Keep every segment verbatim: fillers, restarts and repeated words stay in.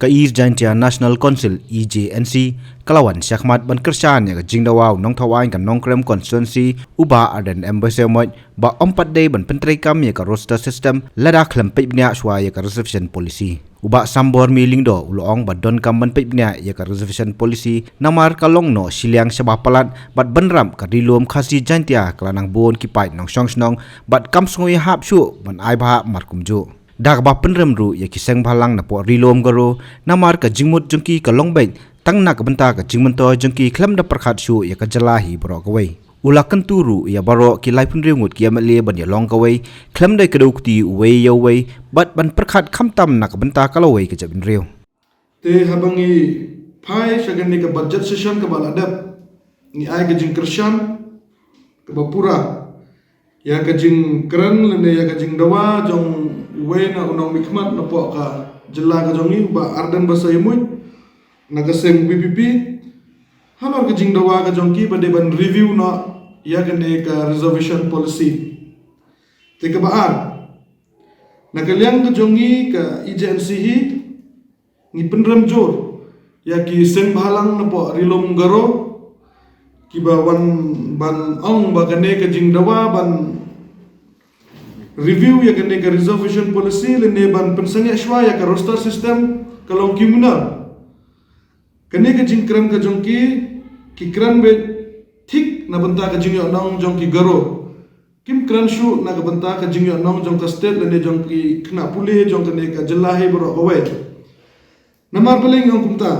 Ka East Jaintia National Council, E J N C, ka la wan shakhmat ban kyrshan ïa ka jingdawa u nongthaw aiñ ka Nongkrem constituency, u Bah Ardent M Basaiawmoit, ba ym pat dei ban pyntreikam ïa ka roster system lada khlem peit bniah shuwa ïa ka reservation policy. U Bah Sambor Mih Lyngdoh u la ong ba donkam ban peit bniah ïa ka reservation policy namar ka long noh shiliang shaba palat bad bynrap ka Ri Lum Khasi Jaintia ka la nang bun ki paid nongshong shnong bad kam sngew ïahap shuh ban ai bhah markumjuh. Da kaba pynrem ruh ïa ki seng bhalang napoh Ri Lum Garo namar ka jingmut jong ki ka long beit tang na ka bynta ka jingmyntoi jong ki khlem da pyrkhat shuh ïa ka jylla hi baroh kawei. U la kyntu ruh ïa baroh ki laiphew hynriew ngut ki M L A ban ïalong kawei khlem da kdew kti uwei ïa uwei bad ban pyrkhat khamtam na ka bynta ka lawei ka jaitbynriew. Te haba ngi phai sha kane ka budget session kaba la dep, ngi ai ka jingkyrshan kaba pura ïa ka jingkren lane ïa ka jingdawa jong uwei na u nongmihkhmat napoh ka jylla ka jong ngi, u Bah Ardent Basaiawmoit, na ka seng V P P, halor ka jingdawa ka jong ki ba dei ban review noh ïa kane ka reservation policy. Te kaba ar, na ka liang ka jong ngi ka E J N C hi, ngi pynrem jur ïa ki seng bhalang napoh Ri Lum Garo kiba wan ban ong ba kane ka jingdawa ban review ïa kane ka reservation policy lane ban pynsangeh shuwa ïa ka roster system ka long communal. Kane ka jingkren ka jong ki, ki kren beit thik na bynta ka jingïohnong jong ki Garo. Kim kren shuh na ka bynta ka jingïohnong jong ka state lane jong ki khynnah pule jong kane ka jylla hi baroh kawei. Namar balei nga ong kumta,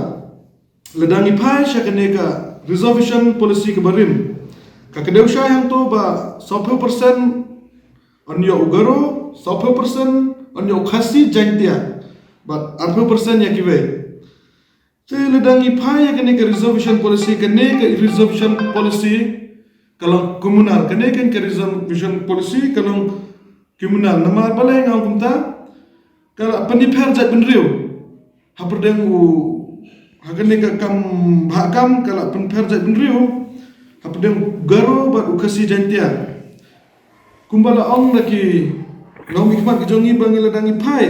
lada ngi phai sha kane ka reservation policy kaba rim, ka kdew shai hangto ba sawphew percent yn ïoh u Garo, sawphew percent yn ïoh u Khasi Jaintia, bad arphew percent ïa kiwei. Te lada ngi phai ïa kane ka reservation policy, kane ka reservation policy ka long communal, kane ka reservation policy ka long communal. Namar balei nga ong kumta, ka la pynïapher jaitbynriew hapdeng u, ha kane ka kam bhah kam ka la pynpher jaitbynriew hapdeng u Garo bad u Khasi Jaintia. Kumba la ong da ki nongmihkhmat ka jong ngi ba ngi lada ngi phai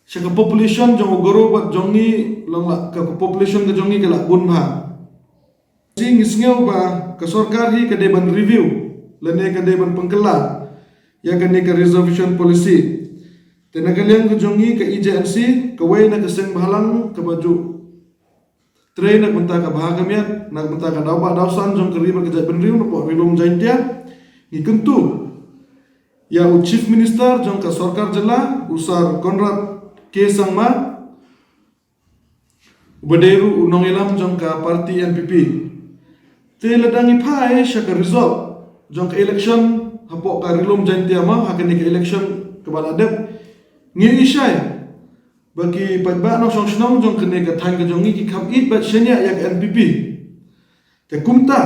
sha ka population jong u Garo bad jong ngi, long la ka population ka jong ngi ka la bun bha. Te ngi sngew ba ka sorkar hi ka dei ban review lane ka dei ban pynkylla ïa kane ka reservation policy. Te na ka liang ka jong ngi ka E J N C, kawei na ka seng bhalang kaba ju trei na ka bynta ka bha ka miat, na ka bynta ka daw bah daw san jong ka ri bad ka jaitbynriew napoh Ri Lum Jaintia, ngi kyntu ïa u Chief Minister jong ka sorkar jylla, u Sir Conrad K Sangma, uba dei ruh u nongïalam jong ka party N P P. Te lada ngi phai sha ka result jong ka election hapoh ka Ri Lum Jaintia mo, ha kane ka election kaba la dep, ngi ïohi shai ba ki paidbah nongshong shnong jong kane ka thaiñ ka jong ngi ki kham ïeit bad shaniah ïa ka N P P. Te kumta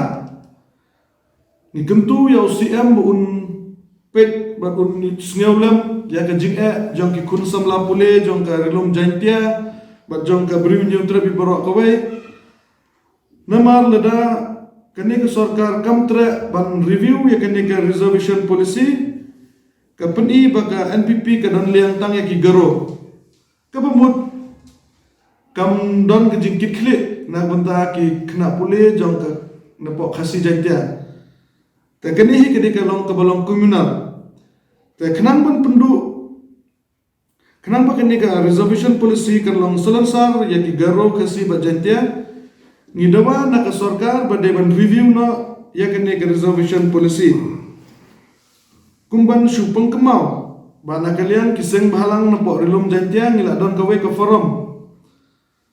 ngi kyntu ïa u C M ba un peit bad un sngew lem ïa ka jingeh jong ki khun samla pule jong ka Ri Lum Jaintia bad jong ka Bri u Hynñiewtrep baroh kawei. Namar lada kane ka sorkar kam treh ban review ïa kane ka reservation policy, ka pyni ba ka N P P ka don liang tang ïa ki Garo. Kaba mut kam don ka jingkitkhlieh na ka bynta ki khynnah pule jong ka napoh Khasi Jaintia. Te kane hi ka dei ka long kaba long communal. Te khnang ban pynduh, khnang ba kane ka reservation policy kan long salonsar ïa ki Garo, Khasi bad Jaintia, ngi dawa na ka sorkar ba dei ban review noh ïa kane ka reservation policy. Kumban shu pynkymaw ba na ka liang ki seng bhalang napoh Ri Lum Jaintia ngi la don kawei ka forum.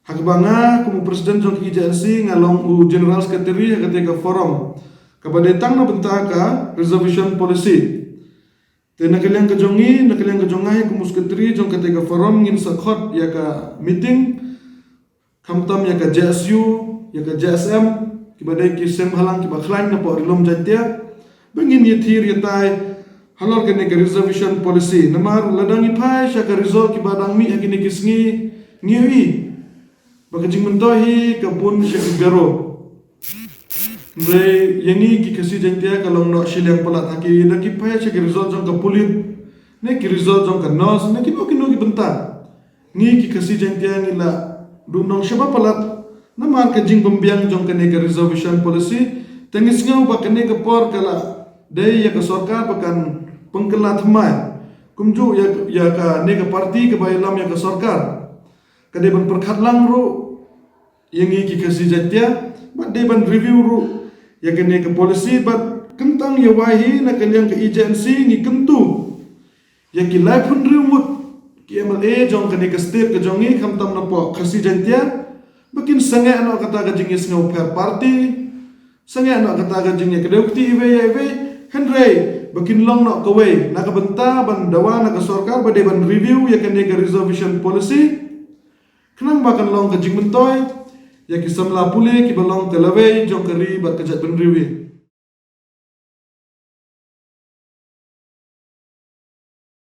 Ha kaba nga kum u president jong ka E J N C nga long u general secretary ha kata ka forum kaba dei tang na bynta ka reservation policy. Te na ka liang ka jong ngi, na ka liang ka jong nga hi kum u secretary jong kata ka forum, ngin sa khot ïa ka meeting khamtam ïa ka J S U, ïa ka J S M, kiba dei ki seng bhalang kiba khlaiñ napoh Ri Lum Jaintia, ba ngin ïathir ïatai halor kane ka reservation policy. Namar lada ngi phai sha ka result kiba dang mih ha kine ki sngi, ngi ïohi ba ka jingmyntoi hi ka bun sha ki Garo. Hynrei ïa ngi ki Khasi Jaintia ka long noh shiliang palat. Ha ki, lada ngi phai sha ki result jong ka pulit, ne ki result jong ka nurse, ne kino kino ki bynta, Ngi ki Khasi Jaiñtia ngi la duhnong shaba palat namar ka jingbymbiang jong kane ka reservation policy. Te ngi sngew ba kane ka por ka la dei ïa ka sorkar ba kan pynkylla thymmai. Kumjuh ïa, ïa kane ka party kaba ïalam ïa ka sorkar ka dei ban pyrkhat lang ruh ïa ngi ki Khasi Jaiñtia, bad dei ban review ruh ïa kane ka policy. Bad kyntang ïa wai hi na ka liang ka agency, ngi kyntu ïa ki laiphew hynriew ngut ki M L A jong kane ka state ka jong ngi, khamtam na poh Khasi Jaiñtia, ba kin sangeh noh kata ka jingïasngew pher party, sangeh noh kata ka jingïakdew kti iwei ïa iwei, hynrei ba kin long noh kawei na ka bynta ban dawa na ka sorkar ba dei ban review ïa kane ka reservation policy, khnang ba kan long ka jingmyntoi ïa ki samla pule kiba long ka lawei jong ka ri bad ka jaitbynriew hi.